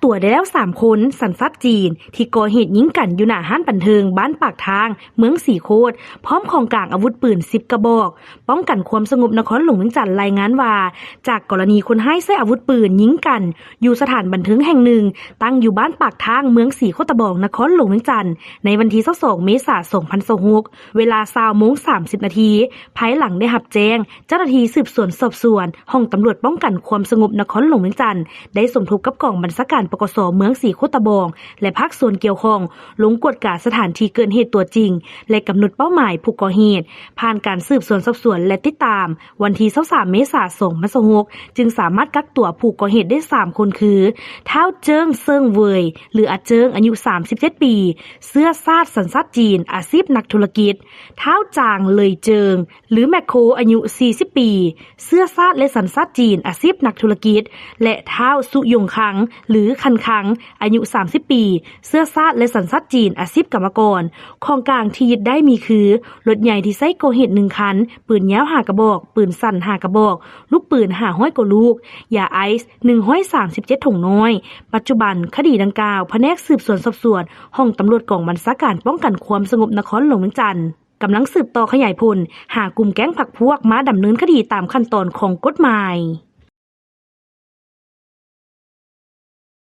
ຕົວໄດ້ແລ້ວສາມຄົນ ສັນຊາດຈີນ ທີ່ກໍ່ເຫດຍິງກັນຢູ່ໜ້າຮ້ານບັນເທີງ ບ້ານປາກທາງ ເມືອງສີໂຄດ ພ້ອມຂອງກາງອາວຸດປືນສິບກະບອກ. ປ້ອງກັນຄວາມສະຫງົບນະຄອນຫຼວງວຽງຈັນລາຍງານວ່າ ຈາກກໍລະນີຄົນຮ້າຍໃຊ້ອາວຸດປືນຍິງກັນຢູ່ສະຖານບັນເທີງແຫ່ງໜຶ່ງ ຕັ້ງຢູ່ບ້ານປາກທາງ ເມືອງສີໂຄດຕະບອງ ນະຄອນຫຼວງວຽງຈັນ ໃນວັນທີຊາວສອງ ເມສາ ສອງພັນຊາວຫົກ ເວລາຊາວໂມງສາມສິບນາທີ. ພາຍຫຼັງໄດ້ຮັບແຈ້ງ, ເຈົ້າໜ້າທີ່ສືບສວນສອບສວນ ຫ້ອງຕຳຫຼວດປ້ອງກັນຄວາມສະຫງົບນະຄອນຫຼວງວຽງຈັນ ໄດ້ສົມທົບກັບກອງບັນຊາການ ປກສ ເມືອງສີໂຄດຕະບອງ ແລະ ພາກສ່ວນກ່ຽວຂ້ອງ ລົງກວດກາສະຖານທີ່ເກີດເຫດຕົວຈິງ ແລະ ກຳນົດເປົ້າໝາຍຜູ້ກໍ່ເຫດ. ຜ່ານການສືບສວນສອບສວນ ແລະ ຕິດຕາມ, ວັນທີຊາວສາມ ເມສາ ສອງພັນຊາວຫົກ ຈຶ່ງສາມາດກັກຕົວຜູ້ກໍ່ເຫດໄດ້ສາມຄົນຄື ທ້າວ ເຈິງ ເຊີງເຫວີຍ ຫຼື ອາເຈິງ ອາຍຸສາມສິບເຈັດປີ ເຊື້ອຊາດສັນຊາດຈີນ ອາຊີບນັກທຸລະກິດ, ທ້າວ ຈາງ ເລີຍເຈິງ ຫຼື ແມັກໂຄ ອາຍຸສີ່ສິບປີ ເຊື້ອຊາດ ແລະ ສັນຊາດຈີນ ອາຊີບນັກທຸລະກິດ ແລະ ທ້າວ ສຸຢົງຄັງ ຫຼື ຄັນຄັງ ອາຍຸສາມສິບປີ ເຊື້ອຊາດ ແລະ ສັນຊາດຈີນ ອາຊີບກຳມະກອນ. ຂອງກາງທີ່ຍຶດໄດ້ມີຄື ລົດໃຫຍ່ທີ່ໃຊ້ກໍ່ເຫດໜຶ່ງຄັນ, ປືນຍາວຫ້າກະບອກ, ປືນສັ້ນຫ້າກະບອກ, ລູກປືນຫ້າຮ້ອຍກວ່າລູກ, ຢາໄອສ໌ໜຶ່ງຮ້ອຍສາມສິບເຈັດຖົງນ້ອຍ. ປັດຈຸບັນຄະດີດັ່ງກ່າວ ພະແນກສືບສວນສອບສວນ ຫ້ອງຕຳຫຼວດກອງບັນຊາການປ້ອງກັນຄວາມສະຫງົບນະຄອນຫຼວງວຽງຈັນ ກຳລັງສືບຕໍ່ຂະຫຍາຍຜົນ ຫາກຸ່ມແກ້ງພັກພວກມາດຳເນີນຄະດີຕາມຂັ້ນຕອນຂອງກົດໝາຍ.